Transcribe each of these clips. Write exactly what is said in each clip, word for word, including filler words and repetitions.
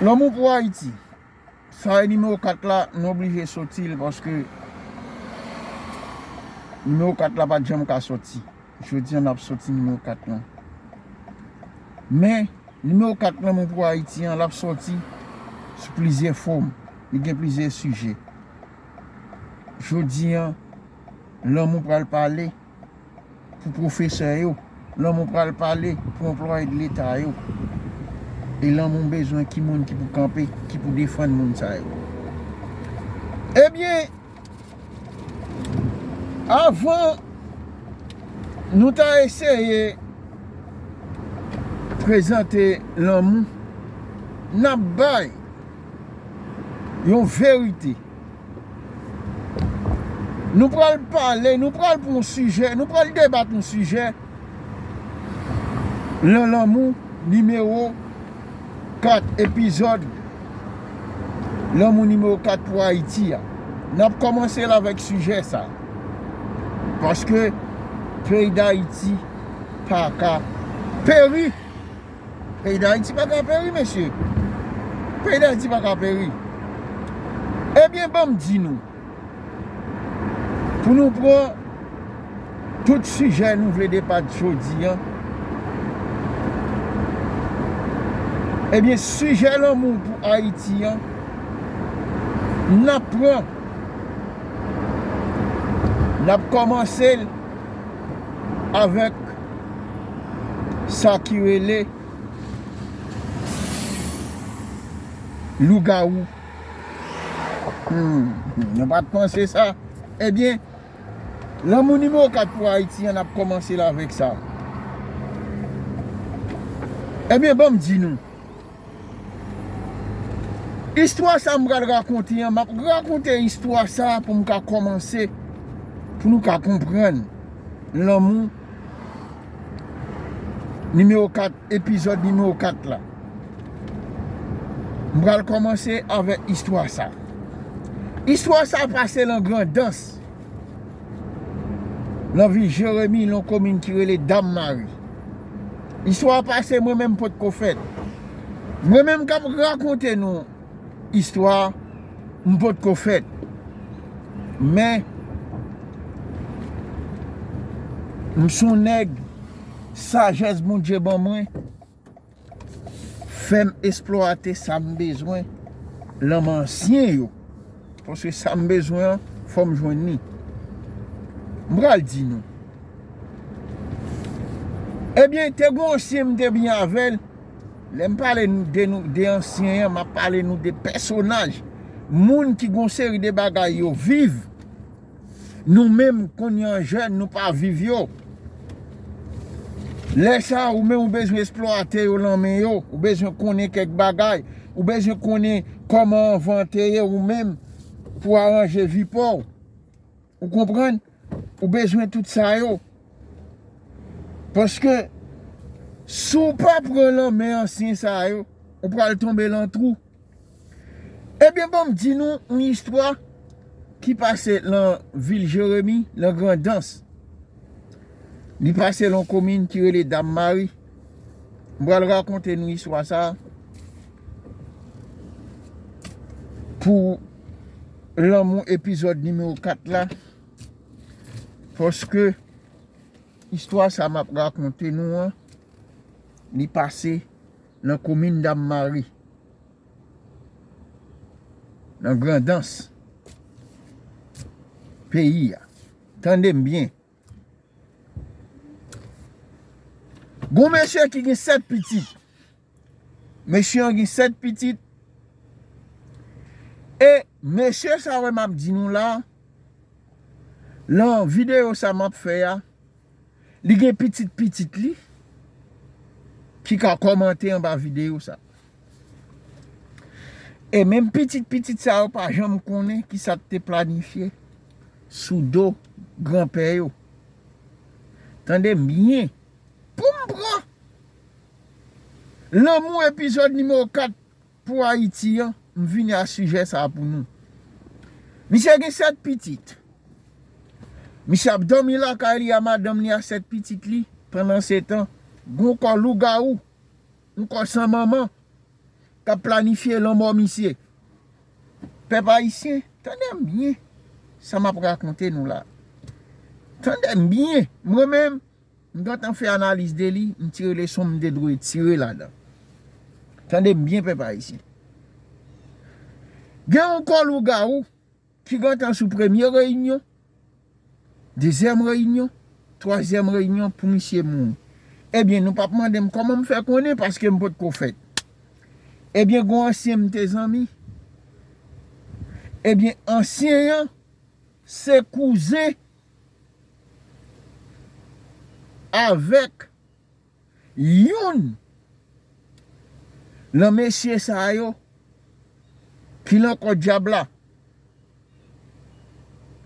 Lanmou pou Ayiti. Sa e nimewo kat la, nou oblije soti l paske nimewo kat la pa t janm ka soti. Jodi a, n ap soti nimewo kat lan. Men, nimewo kat Lanmou pou Ayiti an, l ap soti sou plizyè fòm. Li gen plizyè sijè. Jodi a, Lanmou pral pale pou pwofesè yo. Lanmou pral pale pou anplwaye de Leta yo. E Lanmou bezwen ki moun ki pou kanpe, ki pou defann moun sa yo. Ebyen, avan nou ta eseye prezante Lanmou, n ap bay yon verite. Nou pral pale, nou pral pran yon sijè, nou pral debat yon sijè lan Lanmou nimewo kat, epizòd Lanmou nimewo kat pou Ayiti a. N ap kòmanse l avèk sijè sa. Paske peyi Dayiti pa ka peri. Peyi Dayiti pa ka peri, mesye. Peyi Dayiti pa ka peri. Ebyen, ban m di nou, pou nou pran tout sijè nou vle debat jodi a, ebyen, sijè Lanmou pou Ayiti a, n ap pran, n ap kòmanse l avèk sa ki rele lougawou. Hmm, nou pa t panse sa. Ebyen, Lanmou nimewo kat pou Ayiti a, n ap kòmanse l avèk sa. Ebyen, ban m di nou, istwa sa m pral rakonte an, m ap rakonte istwa sa pou m ka kòmanse, pou nou ka konprann Lanmou nimewo kat, epizòd nimewo kat la. M pral kòmanse avèk istwa sa. Istwa sa pase lan Grandans, lan vil Jeremi, lan komin ki rele Dam Mari. Istwa a pase, mwen menm m potko fèt. Mwen menm k ap rakonte nou istwa a, m potko fèt. Men, m se yon nèg, sajès Bondye ban mwen, fè m eksplwate sa m bezwen lan men ansyen yo. Paske sa m bezwen an, fò m jwenn li. M pral di nou. Ebyen, te gen yon ansyen m te byen avè l. Lè m pale nou de, nou, de ansyen an, m ap pale nou de pèsonaj. Moun ki gen yon seri de bagay yo viv. Nou menm, kounye a jèn, nou pa viv yo. Lè sa a, ou menm, ou bezwen eksplwate yo lan men yo. Ou bezwen konnen kèk bagay. Ou bezwen konnen kòman anvan te ye ou menm pou aranje vi pa w. Ou konprann? Ou bezwen tout sa yo. Paske, si w pa pran lan men ansyen sa yo, ou pral tonbe lan twou. Ebyen, ban m di nou yon istwa ki pase lan vil Jeremi, lan Grandans. Li pase lan komin ki rele Dam Mari. M pral rakonte nou istwa sa a pou Lanmou epizòd nimewo kat la. Paske istwa sa m ap rakonte nou an, li pase nan komin Dam Mari, nan Grandans, peyi a. Tande m byen. Gon mesye ki gen sèt pitit. Mesye an gen sèt pitit. E mesye sa wè m ap di nou la, lan videyo sa m ap fè a, li gen pitit pitit li ki ka kòmante anba videyo sa. E menm pitit pitit sa yo pa janm konnen kisa k te planifye sou do granpè yo. Tande m byen. Pou m pran Lanmou epizòd nimewo kat pou Ayiti an, m vini a sijè sa a pou nou. Misye gen sèt pitit. Misye ap dòmi lakay li a madanm li a sèt pitit li. Pandansetan, gon kò lougawou, yon kò san manman, k ap planifye lanmò misye. Pèp ayisyen, tande m byen sa m ap rakonte nou la. Tande m byen. Mwen menm, m gentan fè analiz de li, m tire leson m te dwe tire ladan. Tande m byen, pèp ayisyen. Gen yon kò lougawou ki gentan sou premye reyinyon, dezyèm reyinyon, twazyèm reyinyon pou misye mouri. Ebyen, nou p ap mande m kòman m fè konnen, paske m potko fèt. Ebyen, gon ansyen m te zanmi. Ebyen, ansyen an se kouzen avèk youn nan mesye sa yo ki nan kò dyab la.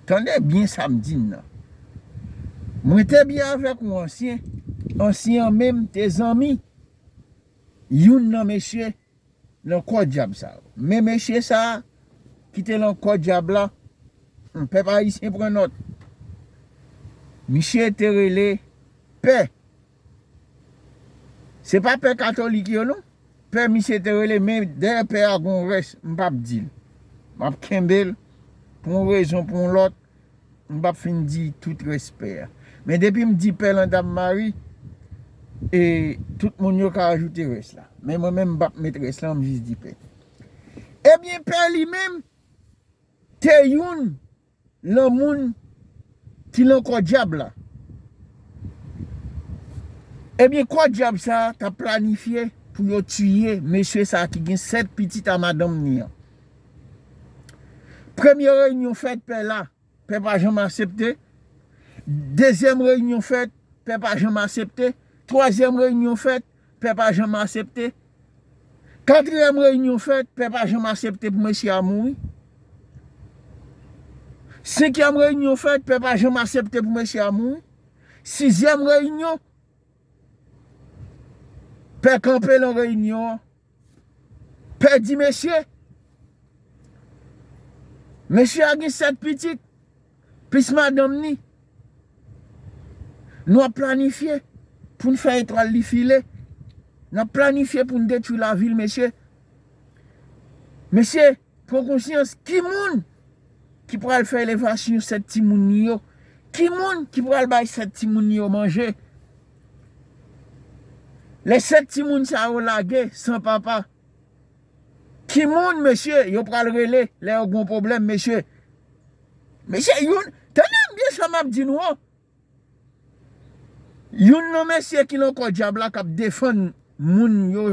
Tande byen sa m di n nan. Mwen te byen avèk yon ansyen. Ansyen an menm te zanmi youn nan mesye nan kò dyab sa yo. Men mesye sa a ki te nan kò dyab la, hmm, pèp ayisyen pran nòt. Misye te rele Pè. Se pa pè katolik yo non. Pè misye te rele, men dèyè pè a gon rès, m p ap di l. M ap kenbe l pou yon rezon, pou yon lòt. M p ap fin di tout rès pè a. Men depi m di pè Landa Mari, e tout moun yo ka ajoute rès la. Men mwen menm m p ap met rès la, m jis di pè. Ebyen, pè li menm te youn nan moun ki nan kò dyab la. Ebyen, kò dyab sa a t ap planifye pou yo tiye mesye sa a ki gen sèt pitit a madanm ni an. Premye reyinyon fèt, pè la, pè pa janm asepte. Dezyèm reyinyon fèt, pè pa janm asepte. Twazyèm reyinyon fèt, pè pa janm asepte. Katriyèm reyinyon fèt, pè pa janm asepte pou mesye a mouri. Senkyèm reyinyon fèt, pè pa janm asepte pou mesye a mouri. Sizyèm reyinyon, pè kanpe nan reyinyon an. Pè di mesye, mesye a gen sèt pitit, plis madanm ni. Nou ap planifye pou n fè etwal li file. N ap planifye pou n detwi lavi l, mesye. Mesye, pran konsyans, ki moun ki pral fè elevasyon sèt timoun li yo? Ki moun ki pral bay sèt timoun li yo manje? Lè sèt timoun sa yo lage san papa, ki moun, mesye, yo pral rele lè yo gon pwoblèm, mesye? Mesye, youn, tande m byen sa m ap di nou an. Youn nan mesye ki nan kò dyab la k ap defann moun yo,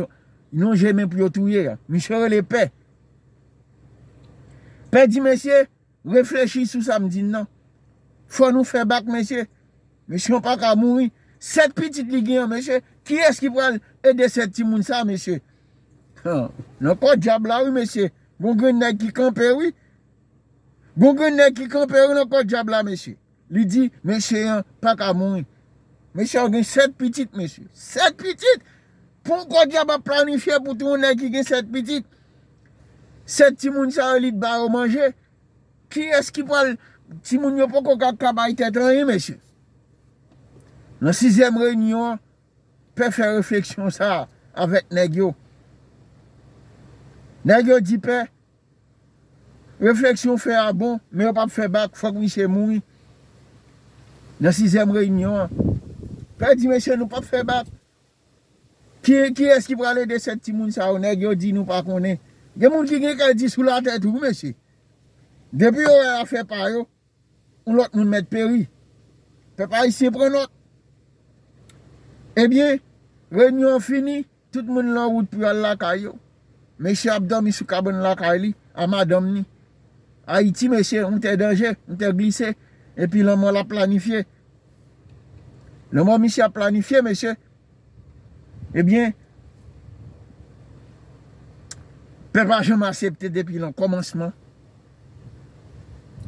yon je men pou yo touye a. Misye rele pè. Pè di, mesye, reflechi sou sa m di n nan. Fò nou fè bak, mesye. Mesye, nou pa ka mouri. Sèt pitit li gen an, mesye. Kiyès ki pral ede sèt timoun sa, mesye? Han, nan kò dyab la, wi, mesye. Gon grenn nèg ki kanpe, wi. Gon grenn nèg ki kanpe, wi, nan kò dyab la, mesye. Li di, mesye an pa ka mouri. Mesye an gen sèt pitit, mesye. Sèt pitit! Pou yon kò dyab ap planifye pou touye yon nèg ki gen sèt pitit. Sèt timoun sa yo, li t ba yo manje. Kiyès ki pral, timoun yo poko ka, ka bay tèt anyen, mesye. Nan sizyèm reyinyon an, pè fè refleksyon sa a avèk nèg yo. Nèg yo di pè, refleksyon w fè a bon, men yo p ap fè bak, fòk misye mouri. Nan sizyèm reyinyon an, pè di, mesye, nou p ap fè bak. Ki, kiyès ki pral ede sèt timoun sa yo? Nèg yo di, nou pa konnen. Gen moun ki gen kè di sou latè tou, wi, mesye. Depi yo wè afè pa yo, yon lòt moun mèt peri. Pèp ayisyen pran nòt. Ebyen, reyinyon an fini, tout moun lan wout pou y al lakay yo. Mesye ap dòmi sou kabann lakay li, a madanm ni. Ayiti, mesye, yon tè danje, yon tè glise, epi lanmò l ap planifye. Lanmò misye ap planifye, mesye. Ebyen, pè pa janm asepte depi nan kòmansman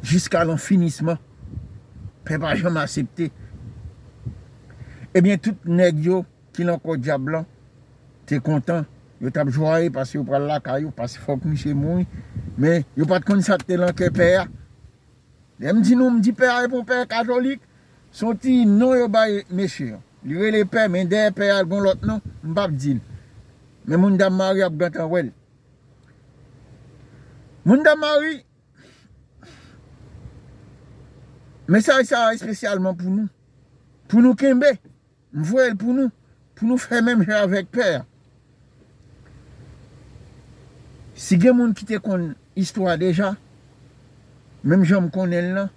jiska nan finisman. Pè pa janm asepte. Ebyen, tout nèg yo ki nan kò dyab lan te kontan. Yo t ap jwaye paske yo pral lakay yo, paske fòk misye mouri. Men, yo pa t konn sa k te nan kè pè a. Lè m di nou, m di pè a e pa yon pè katolik, se yon ti non yo bay mesye an. Li rele pè, men dèyè pè a, gon lòt non, m p ap di l. Men moun dam mari ap gentan wè l. Moun Dam Mari, mesaj sa a espesyalman pou nou. Pou nou kenbe. M voye l pou nou. Pou nou fè menm jan avèk pè a. Si gen moun ki te konn istwa deja, menm jan m konnen l lan,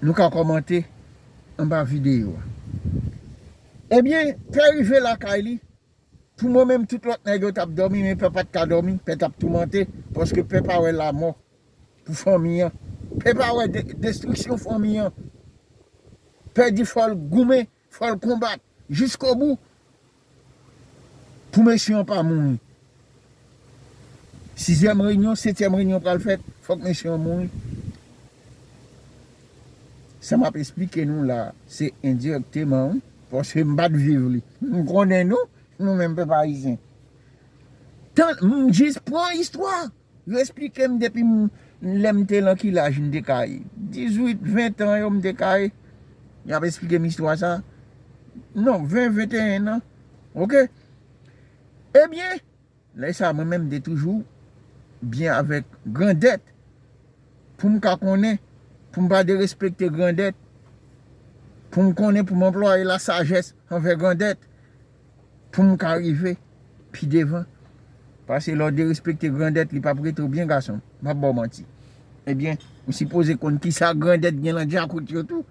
nou ka kòmante anba videyo a. Ebyen, pè rive lakay li. Pou mwen menm, tout lòt nèg yo t ap dòmi, men pè pa t ka dòmi, pè t ap toumante, paske pè pa wè lamò pou fanmi an. Pè pa wè de-, destriksyon fanmi an. Pè di fò l goumen, fò l konbat jiskobou pou mesye an pa mouri. Sizyèm reyinyon, setyèm reyinyon pral fèt, fòk mesye an mouri. Sa m ap esplike nou la, se endirèkteman, wi, paske m pa t viv li. M konnen nou, nou menm pèp ayisyen. Tan, m jis pran istwa. Yo esplike m depi m, lè m te nan ki laj m te ka ye. Dizuit, ven tan yo m te ka ye. Y ap esplike m istwa sa. Non, ven, venteyen an. Oke? Ebyen, lè sa, mwen menm, m te toujou byen avèk grandèt. Pou m ka konnen, pou m pa derespekte grandèt. Pou m konnen, pou m anplwaye lasajès anvè grandèt. Pou m ka rive pi devan. Paske lè w derespekte grandèt, li p ap rete w byen, gason. M p ap ba w manti. Ebyen, ou sipoze konn kisa grandèt gen nan djakout yo tou.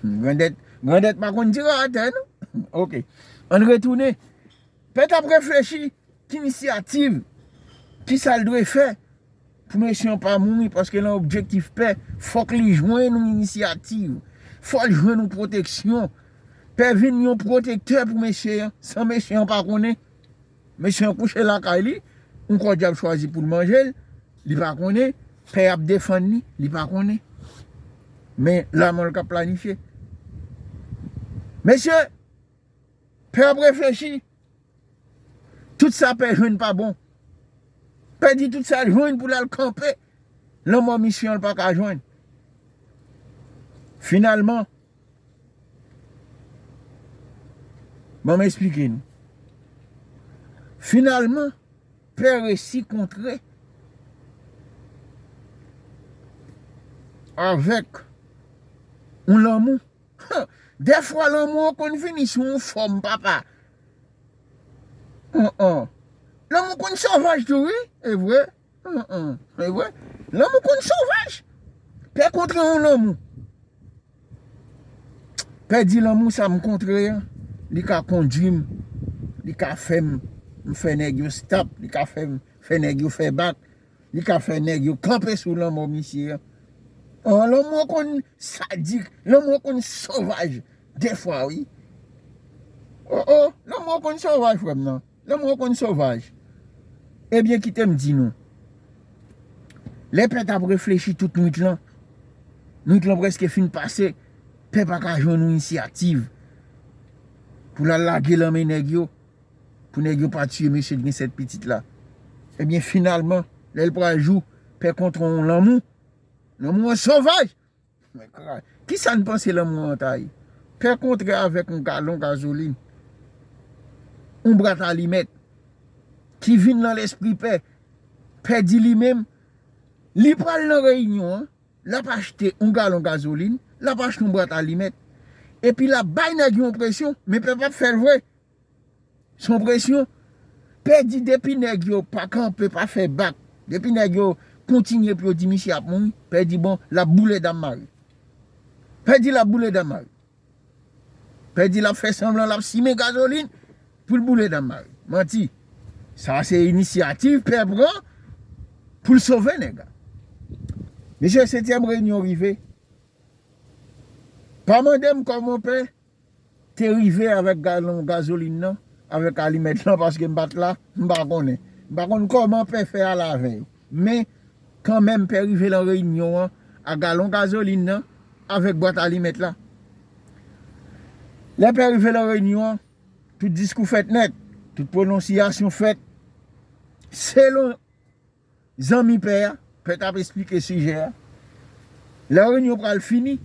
Grandèt, grandèt pa konn tire atè, non? Oke. Ann retounen. Pè t ap reflechi ki inisyativ, kisa l dwe fè pou mesye an pa mouri, paske nan objektif pè, fòk li jwenn yon inisyativ, fò l jwenn yon pwoteksyon. Pè vin yon pwotektè pou mesye an, san mesye an pa konnen. Mesye an kouche lakay li, yon kòdjab chwazi pou l manje l, li pa konnen, pè ap defann li, li pa konnen. Men lamò l k ap planifye. Mesye, pè ap reflechi. Tout sa pè jwenn pa bon. Pè di tout sa l jwenn pou l al kanpe. Lanmò misye an l pa ka jwenn. Finalman, ban m esplike nou. Finalman, pè resi kontre avèk yon lanmou. Dèfwa lanmou an konn vini sou yon fòm, papa. An, an. Lanmou konn sovaj tou, wi. E vre. An, an. E vre. Lanmou konn sovaj. Pè kontre yon lanmou. Pè di lanmou sa m kontre an, li ka kondui m, li ka fè m, m fè nèg yo stop, li ka fè m, fè nèg yo fè bak, li ka fè nèg yo kanpe sou lanmò misye an. An, lanmou an konn sadik, lanmou an konn sovaj, dèfwa, wi. O, o, lanmou an konn sovaj, frè m nan. Lanmou an konn sovaj. Ebyen, kite m di nou. Lè pè t ap reflechi tout nwit lan, nwit lan prèske fin pase, pè pa ka jwenn yon inisyativ pou l al lage lan men nèg yo, pou nèg yo pa tiye mesye t gen sèt pitit la. Ebyen, finalman, lè l pral jou, pè kontre yon lanmou. Lanmou an sovaj. Men kra-, kisa n panse lanmou an ta ye? Pè kontre avèk yon galon gazolin, yon bwat alimèt, ki vin nan lespri pè. Pè di li menm, li pral nan reyinyon an, l ap achte yon galon gazolin, l ap achte yon bwat alimèt, epi l ap bay nèg yo yon presyon, men pè p ap fè l vre. Se yon presyon. Pè di depi nèg yo pa kanpe, pa fè bak, depi nèg yo kontinye pou yo di misye ap mouri, pè di bon, l ap boule Dam Mari. Pè di l ap boule Dam Mari. Pè di l ap fè sanblan, l ap simen gazolin pou l boule Dam Mari. Manti. Sa se inisyativ pè pran pou l sove nèg la. Mesye, setyèm reyinyon rive. Pa mande m kòman pè te rive avèk galon gazolin nan, avèk alimèt lan, paske m pa t la, m pa konnen. M pa konn kòman pè fè ale avè yo. Men, kanmenm, pè rive lan reyinyon an, ak galon gazolin nan, avèk bwat alimèt la. Lè pè rive lan reyinyon an, tout diskou fèt nèt, tout pwononsiyasyon fèt, selon zanmi pè a, pè t ap esplike sijè a. Lè reyinyon pral fini,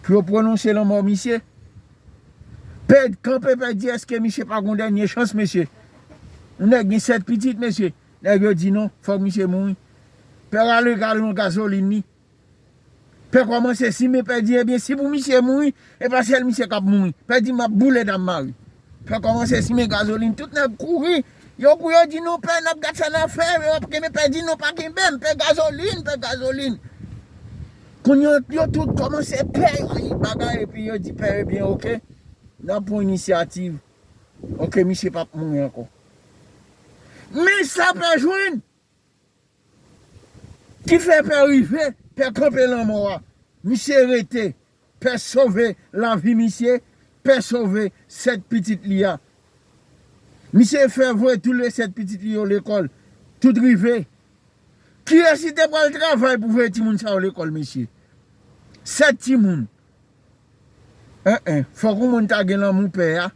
pou yo pwononse lanmò misye, pè kanpe, pè di, èske misye pa gon dènye chans, mesye? Yon nèg gen sèt pitit, mesye. Nèg yo di non, fòk misye mouri. Pè rale galon gazolin li. Pè kòmanse simen, pè di, ebyen, si pou misye mouri, e pa sèl misye k ap mouri. Pè di, m ap boule dam mari. Pè kòmanse simen gazolin, tout nèg kouri. Yo kouri, yo di, non, pè, n ap gad sa n ap fè, yo ap kenbe, pè di, non, pa kenbe m, pè gazolin, pè gazolin. Kounye a, yo tout kòmanse pè, yo yi bagay, epi yo di, pè, ebyen, oke, n ap pran inisyativ. Oke, misye p ap mouri ankò. Men sa pè jwenn, ki fè pè rive, pè kanpe lanmò a. Misye rete, pè sove lavi misye, pè sove sèt pitit li a. Misye fè voye tou le sèt pitit li yo lekòl. Tout rive. Kiyès ki te pral travay pou voye timoun sa yo lekòl, mesye? Sèt timoun. En, en, fòk yon moun ta gen lanmou pè a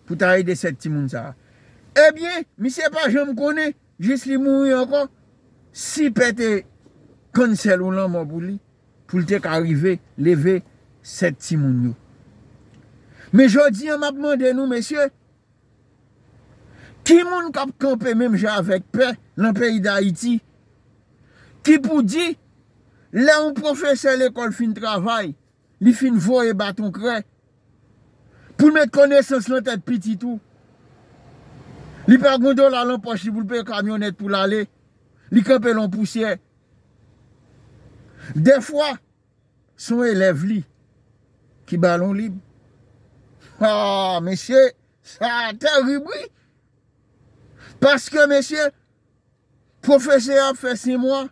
pou ta ede sèt timoun sa a. Ebyen, misye pa janm konnen, jis li mouri ankò, si pè te konn sèl yon lanmò pou li, pou l te ka rive leve sèt timoun yo. Men jodi a, m ap mande nou, mesye, ki moun k ap kanpe menm jan avèk pè nan peyi Dayiti, ki pou di, lè yon pwofesè lekòl fin travay, li fin voye baton krè, pou l met konesans nan tèt pitit ou, li pa gen dola nan pòch li pou l peye kamyonèt pou l ale, li kanpe l yon pousyè. Dèfwa, se yon elèv li ki ba l yon lib. Ah, mesye, sa terib, wi. Paske, mesye, pwofesè a ap fè senk mwa,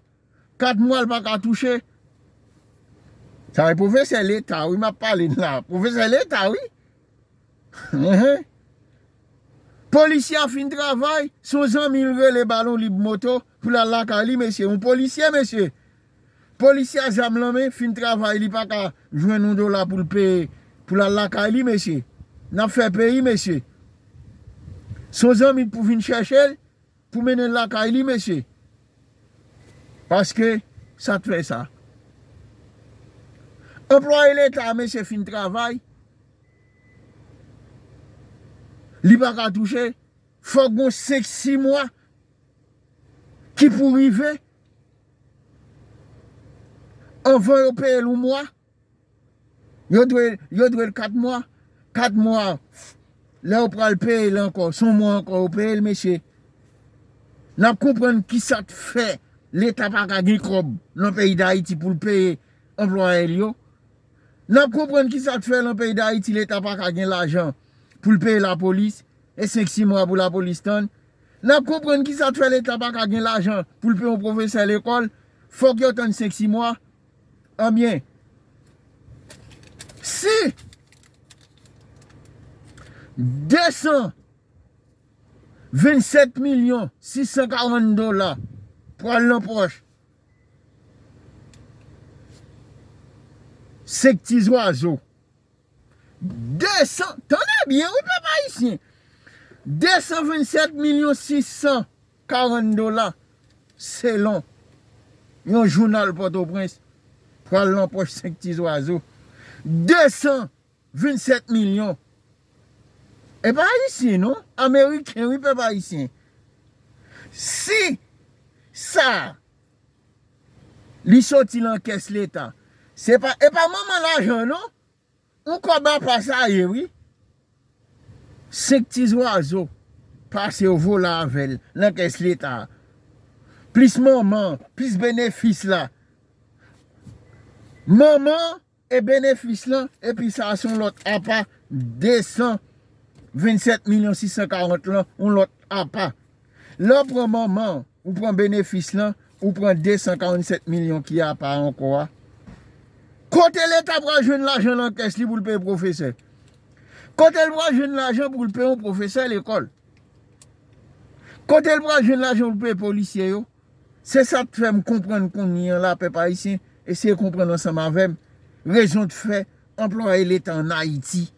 kat mwa l pa ka touche. Sa e pwofesè leta, wi, m ap pale la. Pwofesè leta, wi. Enhen. Polisye a fin travay, se yon zanmi l rele ba l yon lib moto pou l al lakay li, mesye. Yon polisye, mesye. Polisye a zam nan men, fin travay, li pa ka jwenn yon dola pou l peye, pou l al lakay li, mesye. N ap fè peyi, mesye. Se yon zanmi pou vin chèche l, pou mennen l lakay li, mesye. Paske sa t fè sa. Anplwaye leta, mesye, fin travay, li pa ka touche, fòk gon senk, sis mwa ki pou rive anvan yo peye l yon mwa. Yo dwe, yo dwe l kat mwa. Kat mwa, lè yo pral peye l ankò, se yon mwa ankò yo peye l, mesye. N ap konprann kisa k fè leta pa ka gen kòb nan peyi Dayiti pou l peye anplwaye l yo. N ap konprann kisa k fè nan peyi Dayiti leta pa ka gen lajan pou l peye lapolis, e senk, sis mwa pou lapolis tann. N ap konprann kisa k fè leta pa ka gen lajan pou l peye yon pwofesè lekòl, fòk yo tann senk, sis mwa. Anbyen, si de san vennsèt milyon sis san karant dola pral nan pòch senk ti zwazo, de san, tande byen wi, pèp ayisyen, de san vennsèt milyon sis san karant dola, selon yon jounal Pòtoprens, pral nan pòch senk ti zwazo. De san vennsèt milyon. E pa ayisyen, non. Ameriken, wi, pèp ayisyen. Si sa, li soti nan kès leta, se pa, e pa manman lajan, non. Yon kòb apa sa ye, wi. Senk ti zwazo pase yo vole avè l nan kès leta. Plis manman, plis benefis la. Manman e benefis lan, epi sa se yon lòt apa, de san vennsèt milyon sis san karant lan, yon lòt apa. Lè w pran manman, ou pran benefis lan, ou pran de san karannsèt milyon ki apa ankò a. Kote leta pral jwenn lajan nan kès li pou l peye pwofesè? Kote l pral jwenn lajan pou l peye yon pwofesè lekòl? Kote l pral jwenn lajan pou l peye polisye yo? Se sa k fè m konprann kounye a la, pèp ayisyen, eseye konprann ansanm avè m, rezon k fè anplwaye leta ann Ayiti,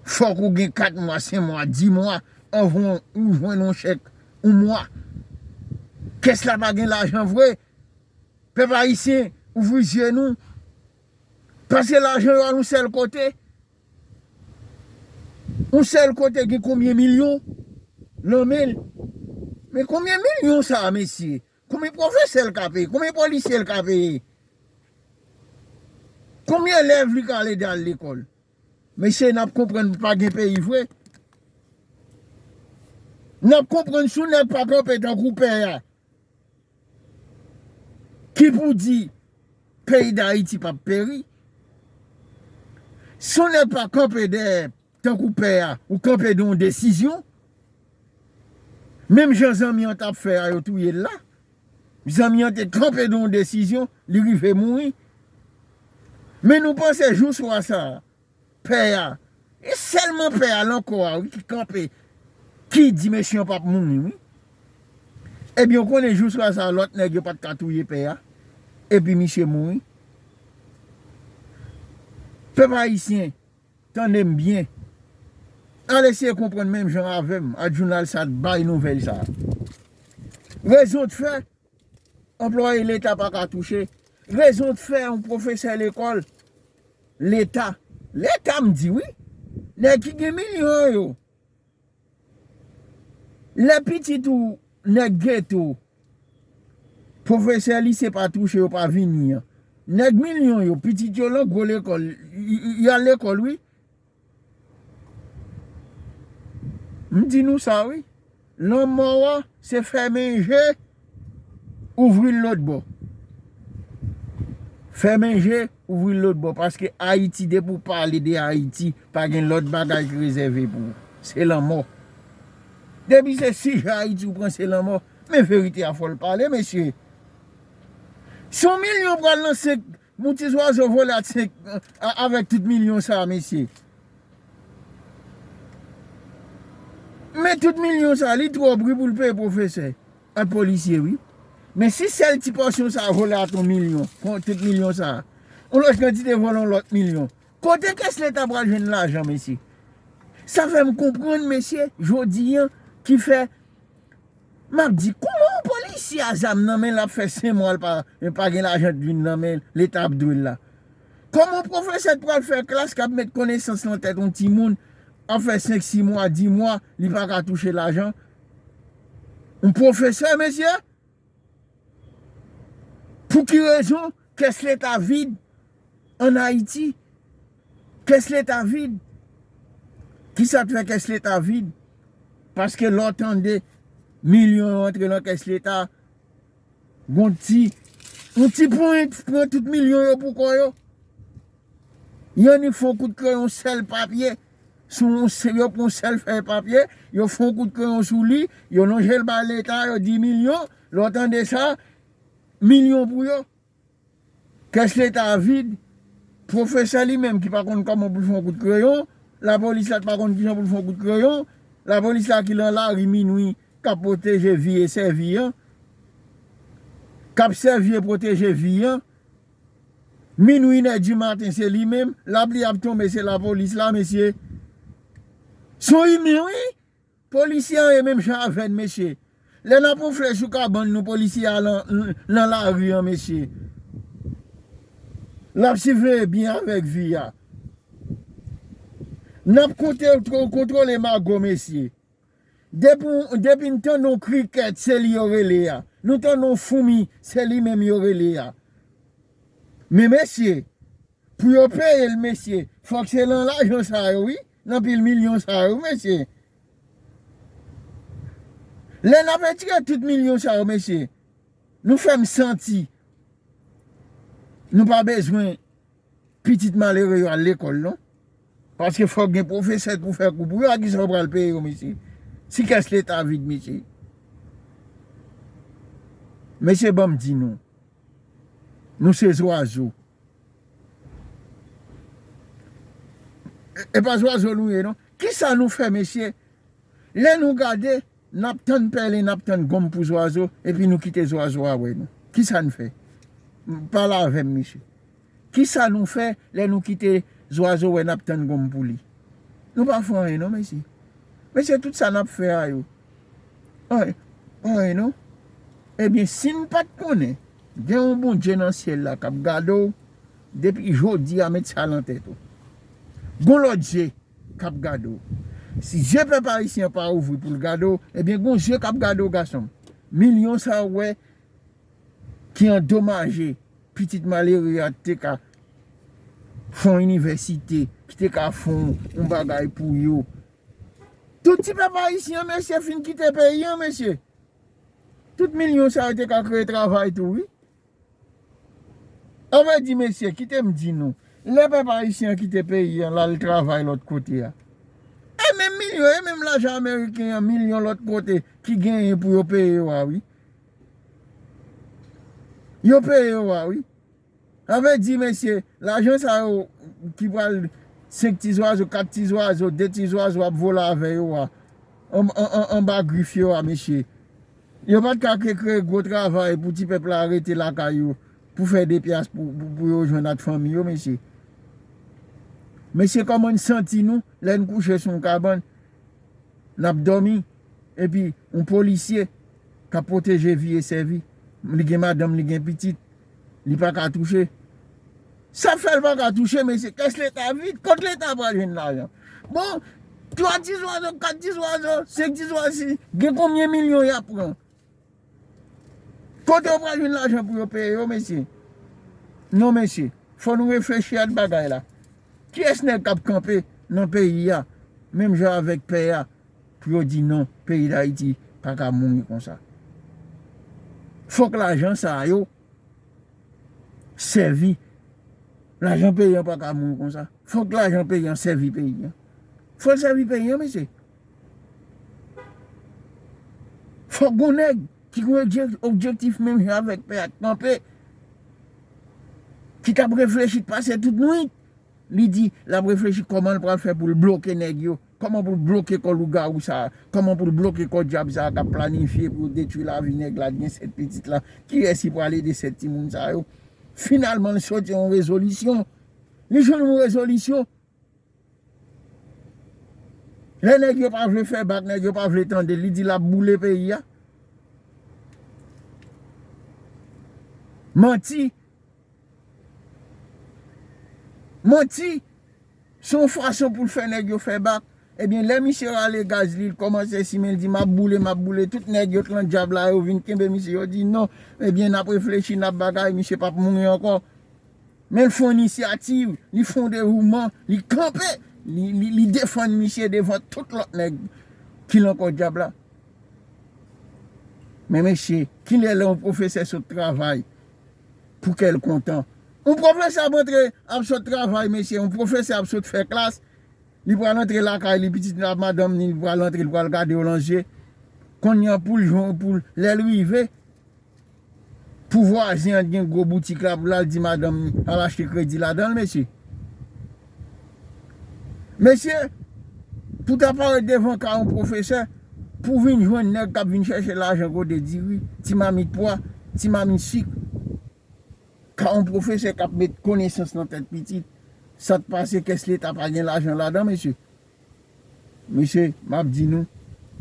fòk ou gen kat mwa, senk mwa, dis mwa anvan ou jwenn yon chèk yon mwa. Kès la pa gen lajan vre. Pèp ayisyen, ouvri zye nou. Paske lajan yo al yon sèl kote. Yon sèl kote gen konbyen milyon nan men l? Men konbyen milyon sa a, mesye? Konbyen pwofesè l ka peye? Konbyen polisye l ka peye? Konbyen elèv li ka ede al lekòl? Mesye, n ap konprann pa gen peyi vre. N ap konprann si yon nèg pa kanpe tankou pè a, ki pou di peyi Dayiti p ap peri. Si yon nèg pa kanpe dèyè tankou pè a, ou kanpe de yon desizyon, menm jan zanmi an t ap fè a, yo touye l la. Zanmi an te kanpe de yon desizyon, li rive mouri. Men nou panse jou swa sa a, pè a, e sèlman pè a lankò a, wi, ki kanpe, ki di mesye an p ap mouri, wi. Ebyen, ou konnen jou swa sa a, lòt nèg yo pa t ka touye pè a, epi misye mouri. Pèp ayisyen, tande m byen. Al eseye konprann menm jan avè m, ak jounal sa t bay nouvèl sa a. Rezon t fè, anplwaye Leta pa ka touche. Rezon t fè yon pwofesè lekòl, Leta, Leta m di wi, nèg ki gen milyon yo. Lè pitit ou nèg geto, pwofesè lise pa touche, yo pa vini an. Nèg milyon yo, pitit yo lan gwo lekòl, y, y, y al lekòl wi. M di nou sa wi. Lanmò a, se fèmen je, ouvri l lòt bò. Fèmen je, ouvri l lòt bò. Paske Ayiti, depi w pale de Ayiti, pa gen lòt bagay ki rezève pou ou. Se lanmò. Depi se sijè Ayiti ou pran, se lanmò. Men verite a, fò l pale, mesye. Si yon milyon pral nan senk, yon ti zwazo vole ak senk, a, avèk tout milyon sa a, mesye. Men tout milyon sa a, li twòp wi pou l peye pwofesè ak polisye, wi. Men si sèl ti pòsyon sa a vole ak yon milyon, kon tout milyon sa a, yon lòt kantite vole yon lòt milyon, kote kès Leta pral jwenn lajan, mesye? Sa fè m konprann, mesye, jodi a, ki fè m ap di, kòman yon polisye a zam nan men l ap fè senk mwa l pa, pa gen lajan dwil nan men l, Leta ap dwe l la? Kòman yon pwofesè t pral fè klas k ap met konesans nan tèt yon timoun, ap fè senk, sis mwa, dis mwa, li pa ka touche lajan? Yon pwofesè, mesye? Pou ki rezon kès Leta vid ann Ayiti? Kès Leta vid. Kisa k fè kès Leta vid? Paske lè w tande milyon yo antre nan kès Leta, gon ti, yon ti pwen pran tout milyon yo pou kò yo. Y annik fè yon kout kreyon, sèl papye, sou yon sè-, yo pran yon sèl fèy papye, yo fè yon kout kreyon sou li, yo lonje l bay Leta, yo di milyon, lè w tande sa, milyon pou yo. Kès Leta a vid. Pwofesè li menm ki pa konn kòman pou l fè yon kout kreyon, lapolis la t pa konn kijan pou l fè yon kout kreyon, lapolis la ki lan lari minwi k ap pwoteje vi e sèvi an, k ap sèvi e pwoteje vi an. Minwi, inè di maten, se li menm. Lapli ap tonbe, se lapolis la, mesye. Se yon imen, wi. Polisye an ye menm jan avè n, mesye. Lè n ap wonfle sou kabann nou, polisye a lan, lan lari an, mesye. L ap siveye byen avèk vi a. N ap konte, kontwole mago, mesye. Depi, depi n tande yon krikèt, se li yo rele a. Nou tande yon foumi, se li menm yo rele a. Men mesye, pou yo peye l, mesye, fòk se lan lajan sa yo, wi, nan pil milyon sa yo, mesye. Lè n ap etire tout milyon sa yo, mesye, nou fè m santi nou pa bezwen pitit malere yo al lekòl, non. Paske fòk gen pwofesè pou fè kou pou yo, a kisa yo pral peye yo, mesye? Si kès Leta vid, mesye. Mesye, ban m di nou, nou se zwazo. E, e pa zwazo nou ye, non. Kisa nou fè, mesye? Lè nou gade, n ap tann pèlen, n ap tann gonm pou zwazo, epi nou kite zwazo a wè nou. Kisa n fè? Pale avè m, mesye. Kisa nou fè lè nou kite zwazo wè n ap tann gonm pou li? Nou pa fè anyen, non, mesye. Mesye, tout sa n ap fè a yo, anyen, anyen, non. Ebyen, si n pa t konnen gen yon Bondye nan syèl la k ap gade w, depi jodi a, met sa nan tèt ou. Gon lòt je k ap gade w. Si zye pèp ayisyen an pa ouvri pou l gade w, ebyen, gon zye k ap gade w, gason m. Milyon sa w wè ki andomaje, pitit malere a te ka fè yon inivèsite, ki te ka fè yon, yon bagay pou yo. Tout ti pèp ayisyen an, mesye, fin kite peyi an, mesye. Tout milyon sa yo te ka kreye travay tou, wi. An vle di, mesye, kite m di nou, lè pèp ayisyen an kite peyi an, l al travay lòt kote a, e menm milyon, e menm lajan ameriken an, milyon lòt kote ki genyen pou yo peye yo a, wi. Yo peye yo a, wi. Sa vle di, mesye, lajan sa yo ki pral senk ti zwazo, kat ti zwazo, de ti zwazo ap vole avè yo a, an, an, an, anba grif yo a, mesye. Yo pa t ka ke kreye gwo travay pou ti pèp la rete lakay yo, pou fè de pyas pou, pou, pou yo jwenn ak fanmi yo, mesye. Mesye, kòman n santi nou lè n kouche sou yon kabann, n ap dòmi, epi yon polisye k ap pwoteje vi e sèvi, li gen madanm, li gen pitit, li pa ka touche. Sa fè l pa ka touche, mesye, kès leta vid, kot leta pral jwenn lajan? Bon, twa ti zwazo, kat ti zwazo, senk ti zwazo, gen konbyen milyon y ap pran? Kote yo pral jwenn lajan pou yo peye yo, mesye? Non, mesye, fò nou reflechi ak bagay la. Kiyès nèg k ap kanpe nan peyi a, menm jan avèk pè a, pou yo di non, peyi Dayiti pa ka mouri konsa? Fòk lajan sa yo sèvi. Lajan peyi an pa ka mouri konsa. Fòk lajan peyi an sèvi peyi an. Fò l sèvi peyi an, mesye. Fòk gon nèg ki gon objek-, objektif menm jan avèk pè a kanpe, ki t ap reflechi, t pase tout nwit. Li di l ap reflechi kòman l pral fè pou l bloke nèg yo. Kòman pou l bloke kò lougawou sa a? Kòman pou l bloke kò dyab sa a k ap planifye pou yo detwi lavi nèg la, gen sèt pitit la? Kiyès ki pral ede sèt timoun sa yo? Finalman, li soti yon rezolisyon. Li jwenn yon rezolisyon. Lè nèg yo pa vle fè bak, nèg yo pa vle tande l, li di l ap boule peyi a. Manti. Manti. Se yon fason pou l fè nèg yo fè bak. Ebyen, lè misye rale gaz li, l kòmanse simen, l di, "M ap boule, m ap boule." Tout nèg yo k lan dyab la, yo vin kenbe misye, yo di, "Non." Ebyen, n ap reflechi, n ap bagay, misye p ap mouri ankò. Men l fè yon inisyativ, li fè yon devouman, li kanpe, li, li, li defann misye devan tout lòt nèg ki lan kò dyab la. Men mesye, kilè lè yon pwofesè sot travay pou kè l kontan? Yon pwofesè ap antre, ap sot travay, mesye, yon pwofesè ap sot fè klas, li pral antre lakay li, pitit la, madanm ni, li pral antre, li pral gade yo lan zye. Kounye a pou l jwenn, pou l, lè l rive, pou vwazen an t gen gwo boutik la, pou l al di madanm ni al achte kredi ladan l, mesye. Mesye, pou ta parèt devan kay yon pwofesè, pou vin jwenn nèg k ap vin chèche lajan kote diri, ti mamit pwa, ti mamit sik, kay yon pwofesè k ap met konesans nan tèt pitit, sa t pase kès leta pa gen lajan ladan, mesye. Mesye, m ap di nou,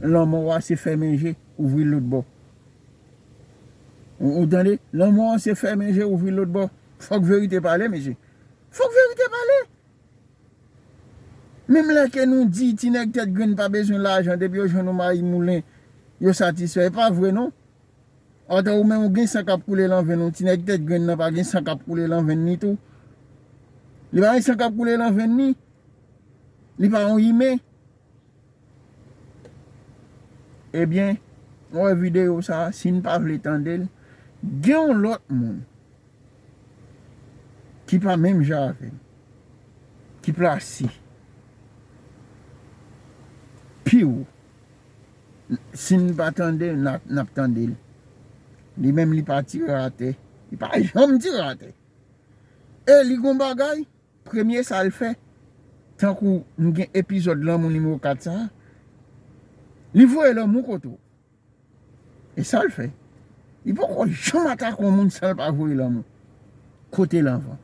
lanmò a se fèmen je, ouvri l lòt bò. Ou, ou tande? Lanmò a se fèmen je, ouvri l lòt bò. Fòk verite pale, mesye. Fòk verite pale. Menm lè ke nou di ti nèg tèt grenn pa bezwen lajan, depi yo jwenn yon mayi moulen, yo satisfè. E pa vre non. Atò ou menm ou gen san k ap koule lan venn ou, ti nèg tèt grenn nan pa gen san k ap koule lan venn ni tou. Li pa gen san k ap koule lan venn ni. Li pa yon imen. Ebyen, ou wè videyo sa a, si n pa vle tande l, gen yon lòt moun ki pa menm jan avè m, ki plase pi wo. Si n pa tande, n a, n ap tande l. Li menm, li pa tire atè. Li pa janm tire atè. E li gon bagay, premye sa l fè, tankou m gen epizòd lanmou nimewo kat sa a, li voye lanmou kote w. E sa l fè. Li poko janm atake yon moun san l pa voye lanmou kote l anvan.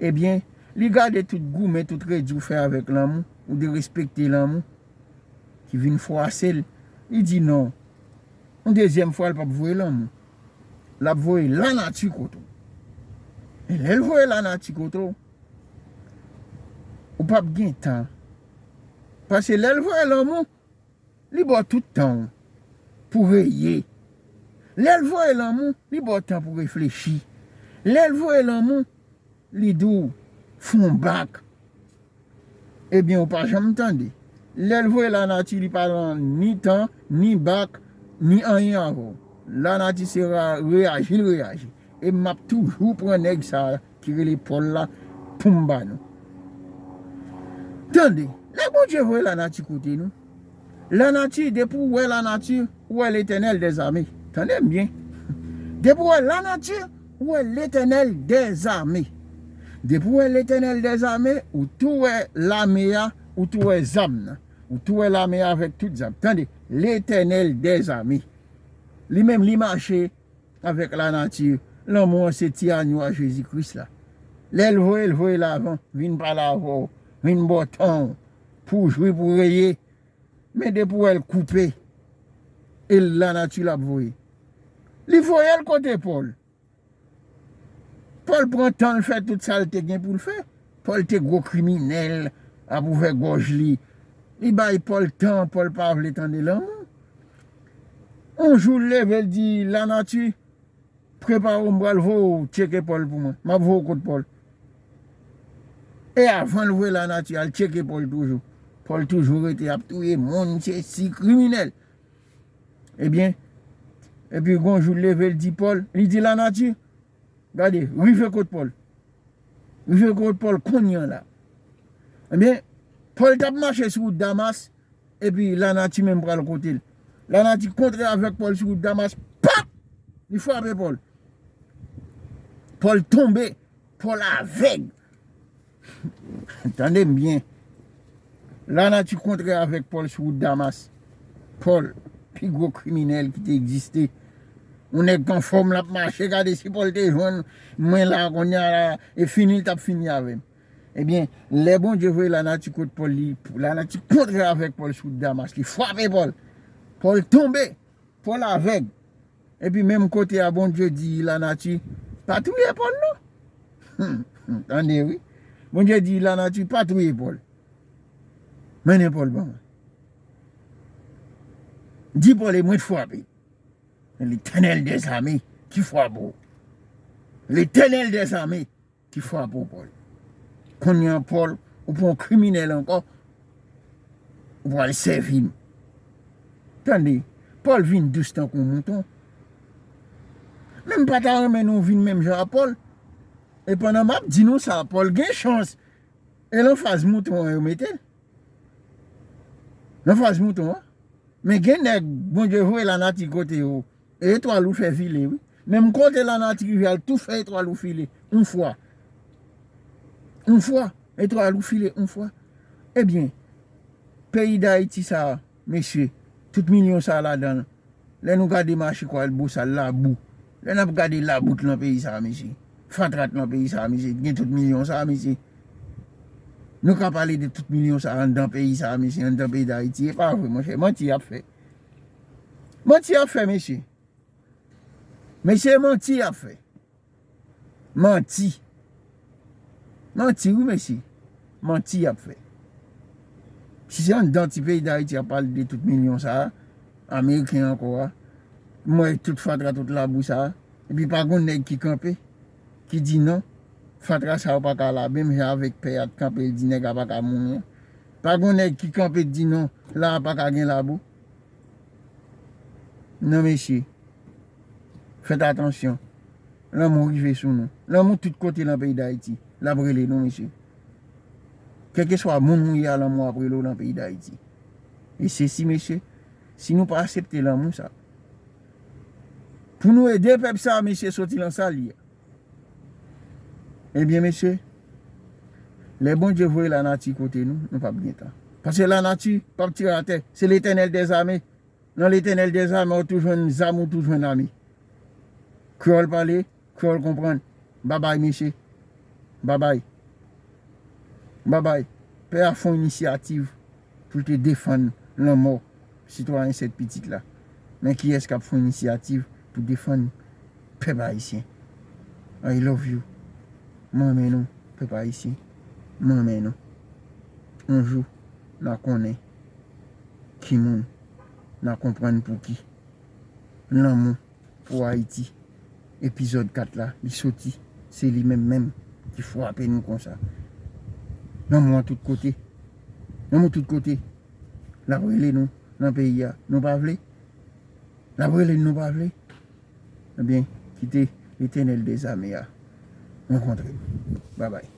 Ebyen, li gade tout goumen, tout redi w fè avèk lanmou, ou derespekte lanmou, ki vin fwase l. Li di non. Yon dezyèm fwa, l p ap voye lanmou. L ap voye lanati kote w. E lè l voye lanati kote w, ou p ap gen tan. Paske lè l voye lanmou, li ba w tout tan w pou reye. Lè l voye lanmou, li ba w tan pou reflechi. Lè l voye lanmou, li di w fè yon bak. Ebyen, ou pa janm tande. Lè l voye lanati, li pa nan ni tan, ni bak, ni anyen avè w. Lanati se ra- reyaji l reyaji. E m ap toujou pran nèg sa a ki rele Pòl la pou m ba nou. Tande, lè Bondye voye lanati kote nou, lanati, depi w wè lanati, ou wè Letènèl dèzame. Tande m byen. Depi w wè lanati, ou wè Letènèl dèzame. Depi w wè Letènèl dèzame, ou tou wè lame a, ou tou wè zam nan. Ou tou wè lame a avèk tout zam. Tande, Letènèl dèzame. Li menm, li mache avèk lanati. Lanmou an se ti anyo a Jezi Kris la. Lè l voye, l voye l avan, vin pale avè w, vin ba w tan w pou w jwi, pou w reye. Men depi w wè l koupe, e lanati l ap voye. Li voye l kote Pòl. Pòl pran tan l fè tout sa l te gen pou l fè. Pòl te gwo kriminèl, ap ouvè gòj li. Li bay Pòl tan, Pòl pa vle tande lanmou. Yon jou l leve, l di, lanati, prepare w, m pral voye w tcheke Pòl pou mwen. M ap voye w kot Pòl. E avan l voye lanati al tcheke Pòl toujou. Pòl toujou rete ap touye moun, se si kriminèl. Ebyen, epi gon jou l leve, l di Pòl, li di lanati, gade, rive kot Pòl. Rive kot Pòl kounye a la. Ebyen, Pòl t ap mache sou wout Damas, epi lanati menm pral kote l. Lanati kontre avèk Pòl sou wout Damas, pap! Li frape Pòl. Pòl tonbe, Pòl avèg. Tande m byen. Lanati kontre avèk Pòl sou wout Damas. Pòl, pi gwo kriminèl ki te egziste. Yon nèg k anfòm, l ap mache, gade si Pòl te jwenn mwen la, kounye a la, e fini, l t ap fini avè m. Ebyen, lè Bondye voye lanati kot Pòl, li, lanati kontre avèk Pòl sou wout Damas, li frape Pòl. Pòl tonbe, Pòl avèg. Epi menm kote a, Bondye di lanati, pa touye Pòl non. Hmm, hmm, tande wi. Bondye di lanati, pa touye Pòl. Mennen Pòl ban mwen. Di Pòl e mwen t frape. Letènèl dèzame ki frape w. Letènèl dèzame ki frape w, Pòl. Kounye a, Pòl, ou pa yon kriminèl ankò, ou pral sèvi m. Tande, Pòl vin dous tankou yon mouton. Men m pa ta renmen nou vin menm jan a Pòl. E pandan m ap di nou sa, Pòl gen chans. E lan faz mouton an yo mete l. Lan faz mouton an. Men gen nèg, Bondye voye lanati kote yo. E etwal ou fè file, wi. Menm kote lanati rive al tou fè etwal ou file. Yon fwa. Yon fwa. Etwal ou file yon fwa. Ebyen, peyi Dayiti sa a, mesye, tout milyon sa a ladan l. Lè nou gade mache Kwal Bosal, labou. Lè n ap gade labou t lan peyi sa a, mesye. Fatra t lan peyi sa a, mesye. Gen tout milyon sa a, mesye. Nou ka pale de tout milyon sa a anndan peyi sa a, mesye, anndan peyi Dayiti. E pa vre, monchè. Manti y ap fè. Manti y ap fè, mesye. Mesye, manti y ap fè. Manti. Manti, wi, mesye. Manti y ap fè. Si se anndan ti peyi Dayiti y ap pale de tout milyon sa a, ameriken ankò a, m wè tout fatra, tout labou sa a, epi pa gon nèg ki kanpe, ki di non, fatra sa yo pa ka la, menm jan avèk pè a t kanpe, l di nèg la pa ka mouri an. Pa gon nèg ki kanpe, di non, la a pa ka gen labou. Non, mesye. Fèt atansyon. Lanmou rive sou nou. Lanmou tout kote lan peyi Dayiti. L ap rele nou, mesye. Kèlkeswa moun ou ye a, lanmou ap rele w lan peyi Dayiti. E se si, mesye, si nou pa aksepte lanmou sa, pou nou ede pèp sa, mesye, soti lan sa l ye a. Ebyen, mesye, lè Bondye voye lanati kote nou, nou p ap gen tan. Paske lanati p ap tire atè. Se Letènèl dèzame. Nan Letènèl dèzame, ou tou jwenn zam, ou tou jwenn ame. Kreyòl pale, kreyòl konprann. Babay, mesye. Babay. Babay. Pè a fè yon inisyativ pou l te defann lanmò sitwayen sèt pitit la. Men kiyès k ap fè yon inisyativ pou defann pèp ayisyen? I love you. Mwen renmen nou, pèp ayisyen. Mwen renmen nou. Yon jou, n a konnen ki moun, n a konprann pouki. Lanmou pou Ayiti, epizòd kat la, li soti. Se li menm menm ki frape nou konsa. Lanmou an tout kote. Lanmou tout kote. L ap rele nou nan peyi a. Nou pa vle? L ap rele nou, pa vle? Ebyen, kite Letènèl dèzame a rankontre nou. Babay.